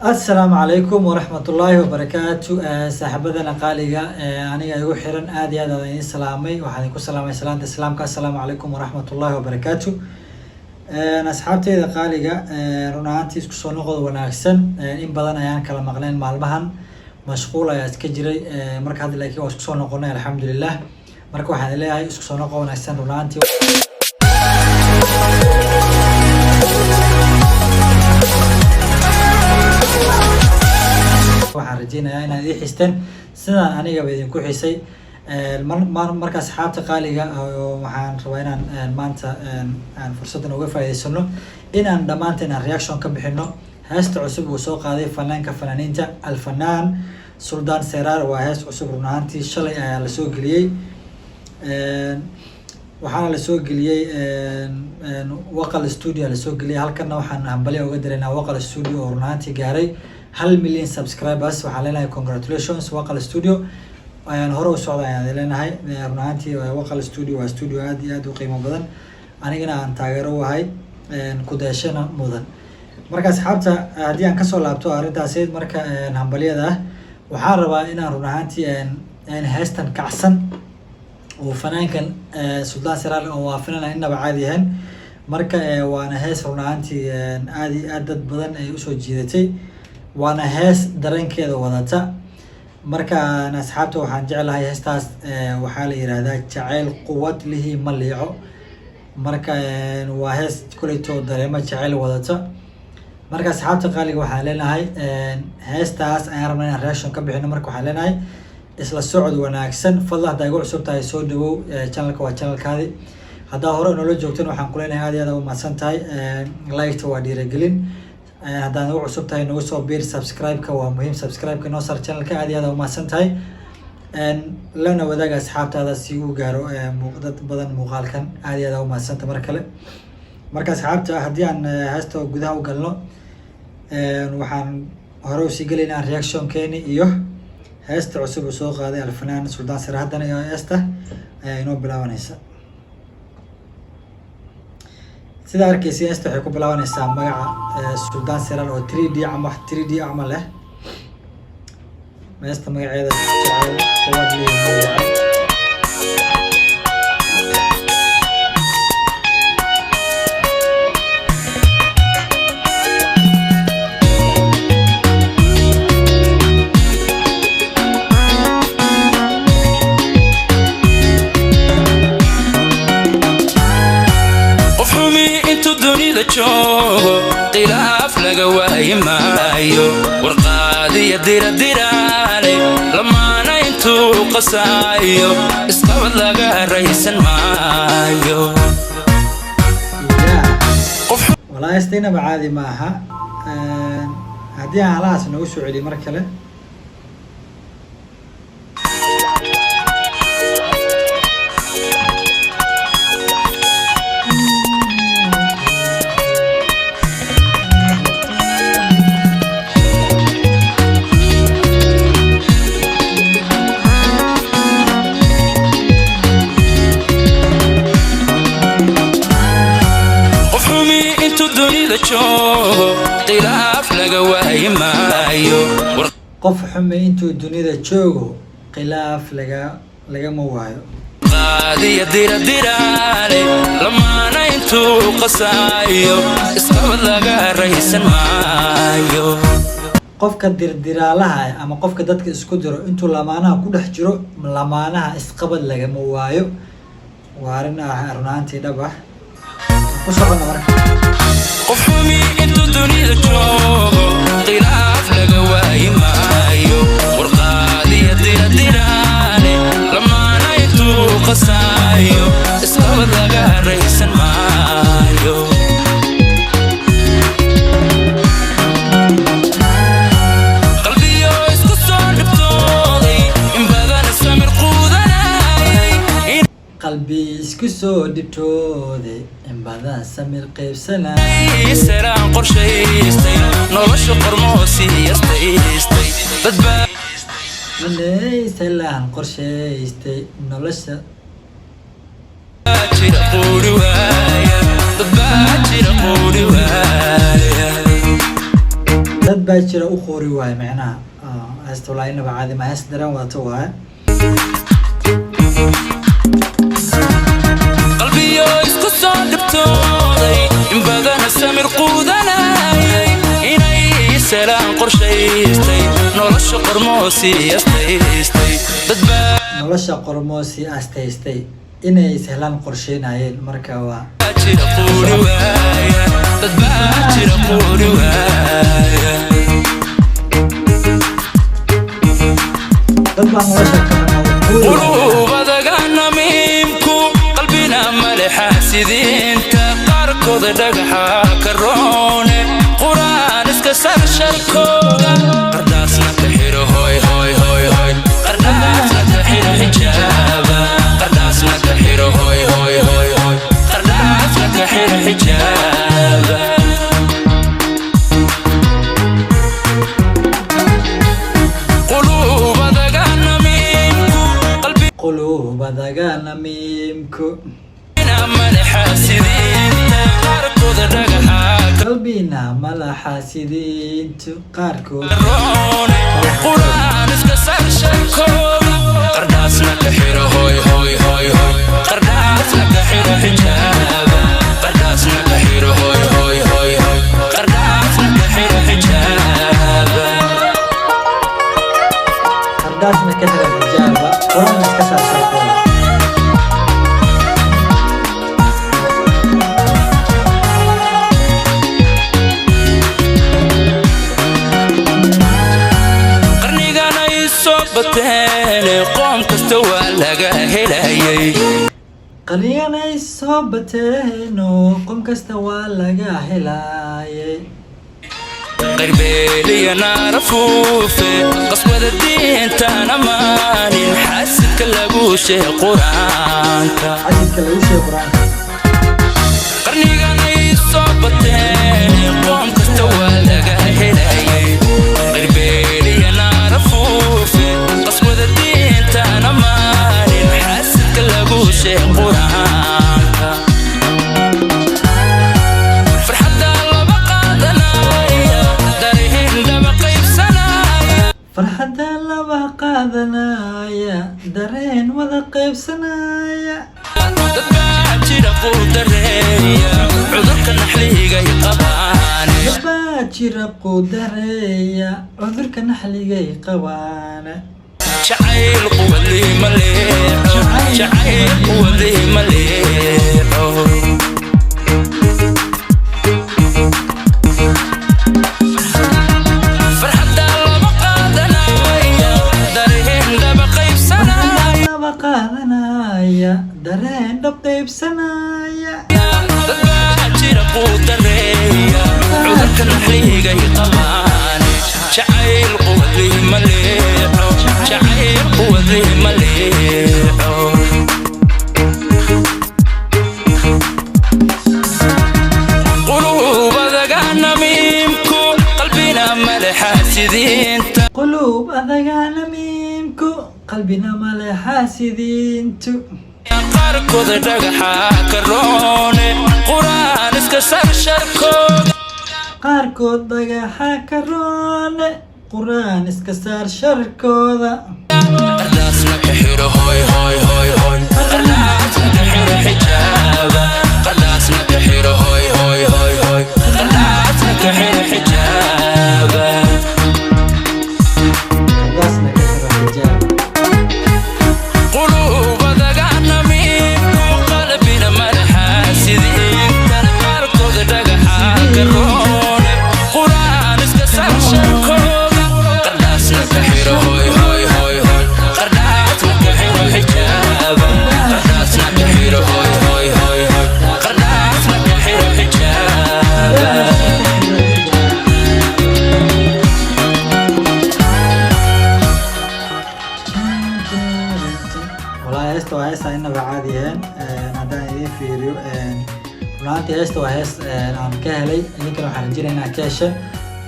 Asalaamu calaykum waraxmatullaahi wabarakaatu. Saaxiibadana qaaliga aniga igu xiran, aad iyo aad aan idin salaamay. Waxaan idinku salaamay salaanta Islaamka. Assalaamu calaykum waraxmatullaahi wabarakaatu. Asxaabteyda qaaliga, run ahaantii isku soo noqod wanaagsan. In badan ayaan kala maqnayn maalmahan, mashquul ayaa iska jiray. Marka hadda laakiin waa isku soo noqonay, alxamdulilah. Marka waxaan leeyahay isku soo noqo wanaagsan run ahaantii. Waxaan rajeynayaa inaad ii xisteen sidaan anigaba idinku xisay. Marka asxaabta qaaliga, waxaan rabaa inaan maanta aan fursaddan uga faa'iidaysano inaan dhammaanteen aan reaction ka bixino heesta cusub uu soo qaaday fanaanka fanaaniinta, Alfanaan Suldaan Seraar. Waa hees cusub run ahaantii, shalay ayaa lasoo geliyey. Waxaana lasoo geliyey Waqal Studio lasoo geliyey. Halkana waxaan hambalya uga diraynaa Waqal Studio oo run ahaantii gaaray 1 milyan subscribers. Waxaan leenahay congratulations, Waqal Studio, ayaan hore u socda ayaan leenahay. Run ahaantii Waqal Studio waa studio aad iyo aad u qiimo badan, anigana aan taageero u ahay, ku dayashana mudan. Marka asxaabta, haddii aan kasoo laabto arrintaasi, marka hambalyada ah, waxaan rabaa inaan run ahaantii heestan kacsan oo fanaankan Suldaan Seraar oo waa fanaan aan inaba caadi ahayn. Marka waana hees run ahaantii aad iyo aad dad badan ay usoo jiidatay, waana hees dareenkeeda wadata. Marka asxaabta, waxaan jeclahay heestaas waxaa la yihahdaa "Jacayl Quwad Lihi Ma Liico". Marka waa hees kuleyto dareemo jacayl wadata. Marka asxaabta qaaliga, waxaan leenahay heestaas ayaan rabnaa inaan reaction ka bixino. Marka waxaan leenahay isla socod wanaagsan. Fadlan, haddaa igu cusub tahay, soo dhawow, channelka waa channelkaadi. Haddaa hore noola joogtan, waxaan kuleenahay aad iyo aad u mahadsan tahay. Like-ta waa dhiirigelin. Haddaad nagu cusub tahay, nagu soo biir. Subscribe-ka waa muhiim, subscribe-ka noo saar channelka. Aad iyo aad u mahadsan tahay. Lana wadaaga asxaabtaada si uu gaaro dad badan muuqaalkan. Aad iyo aad u mahadsanta mar kale. Marka asxaabta, haddii aan heesta gudaha u galno, waxaan hore usii gelaynaa reaction-keeni iyo heesta cusub uu soo qaaday Alfanaan Suldaan Sare. Haddana iyo heesta ayaa inoo bilaabanaysa. Sidaa arkeysa, heesta waxay ku bilaabanaysaa magaca Suldaan Seraar oo 3D ama wax 3D camal leh. Heesta magaceeda "Jacayl Quwad Lihi Ma Liico". Qof xumi intuu dunida joogo khilaaf laga waayi maayo. Warqaadiya diradiraale lamaana intuu qasaayo isqabad laga raysan maayo. Yeah. Qof Walaa, heestaynaba caadi ma aha. Haddii aan halahaas noogu soo celiyo mar kale. Qof xumi intuu dunida joogo khilaaf laga waayi maayo. Qof xumi intuu dunida joogo khilaaf lagama waayo. Warqaadiya diradiraale lamaana intuu qasaayo isqabad laga raysan maayo. Qofka dirdiraalaha ah ama qofka dadka isku diro intuu lamaanaha ku dhex jiro, lamaanaha isqabad lagama waayo. Waa arrin ah run ahaantii dhab ah. Ku socona marka. Qof xumi intuu dunida joogo khilaaf laga waayi maayo. Warqaadiya diradiraale lamaana intuu qasaayo isqabad laga raysan maayo. Qalbiyo isku soo dhibtooday in badan samir quudanayay. Qalbi isku soo dhibtooday in badan samir qaybsanay. Seraan qorshaystay nolosha qormoo siiyastaystay dadbaa. Inay salaan qorshaystay nolosha. Jira quuri waaya, dad baa jira quuri waaya. Dad baa jira u qoori waaye micnaha. Ah, heesta walaa inaba caadi ma, hees dareen wadato waaye. Qalbiyo isku soo dhibtooday, in badana samir quudanayay, inay salaan qorshaystay, nolosha qormoosii astaystay, dad baa Nolosha qormoosii astaystay, inay sahlaan qorsheynayeen marka waa jira quuri waaya, dad baa jira quuri waaya. Dad baa nolosha ka xumaaday, quuri waaya. Quluubadaga namiimku, qalbina male xaasidiinta, qaarkooda dhagaxa ka roone, quraan iska sar sharkooda, qardhaasna ka xiro, hoy hoy hoy hoy, qardhaasna ka xiro xijaaba, qardhaasna ka xiro, hoy hoy hoy hoy, qardhaasna ka xiro xijaaba. Quluubadaga namiimku, qalbina Quluubadaga namiimku, male xaasidiinta, qaarkooda dhagaxa ka qalbina malaxaasidiintu, qaarkood roone, quraan iska sar sharkooda, qardhaasna ka xiro, hoy hoy hoy hoy, qardhaasna ka xiro xijaaba, qardhaasna ka xiro, hoy hoy hoy hoy, qardhaasna ka xiro xijaaba. Qardhaasna ka xira xijaaba, quraan iska saar sharkooda. Qarnigan ay soo bateen, qoom kasta waa laga helayay. Qarniganay soo bateenoo, qom kasta waa laga helayay. Qarbeeliya naara fuufe, qaswada diintaan ammaanin, xaasidka lagu sheeg qur-aanka. Xasidka lagu sheego qur-aanka. Qarnigan ay soo bateen, qoom kasta waa laga helayay, qarbeeliya naara fuufe, qaswada diintaan ammaanin, xaasidka lagu sheeg qur-aanka. Farxadda laba qaadanaya, darihin laba qaybsanaya. Farxadda laba qaadanaya, dareen wada qaybsanaya. Dad baa jira quudareeya, cudurka naxligay qabaane. Dad baa jira quudareeya, cudurka naxligay qabaane. Jacayl quwadlii ma leexo, jacayl quwadlii ma leexo. Farxadda laba qaadanaya, dareen laba qaybsanaya. Laba qaadanaya, dareen dhab qaybsanaya. Dad baa jira quudareeya, cudurka naxligay qabaane, jacayl quwadlii ma leexo, jacayl quwadlii ma leexo. Quluubadaga namiimku, qalbina male xaasidiinta. Quluub adaga namiimku, qalbina male xaasidiintu. Qaarkooda dhagaxa ka roone, quraan iska sar sharkooda. Qaarkood dhagaxa ka roone, quraan iska saar sharkooda. Qardhaasna ka xiro, hoy hoy hoy hoy, qardhaasna ka xiro xijaaba, qardhaasna ka xiro, hoy hoy hoy hoy, qardhaasna ka xiro xijaaba. Qardhaasna ka xiro xijaaba. Quluubadaga namiimku, qalbina madaxaasidiinta, qaarkooda dhagaxa ka roone, quraan iska sar sharkooda, qardhaasna ka xiro, hoy hoy hoy hoy, qardhaasna ka xiro xijaaba, qardhaasna ka xiro, hoy hoy hoy hoy, qardhaasna ka xiro xijaaba. Walaahi heesta waa heesta inaba caadi ahayn. Haddaan idiin fiiriyo, run ahaantii heesta waa hees aan ka helay, idinkana waxaan rajeynaya inaad ka hesheen.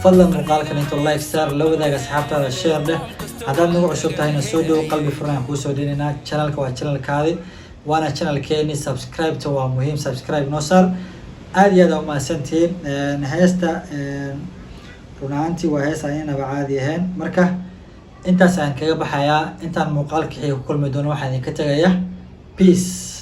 Fadlan muuqaalkan intuu like saar, la wadaag asxaabtaada, share dheh. Haddaad nagu cusub tahayna, soo dhow, qalbi furan aan kuu soo dhinaynaa. Channelka waa channelkaadi, waana channelkeeni. Subscribe-ta waa muhiim, subscribe noo saar. Aad iyo aad aa umahadsantihiin. Heesta Run ahaantii waa hees aan inaba caadi ahayn. Marka intaas ayaan kaga baxayaa. Intaan muuqaalka xiga ku kulmi doono, waxaan idinka tegaya peace.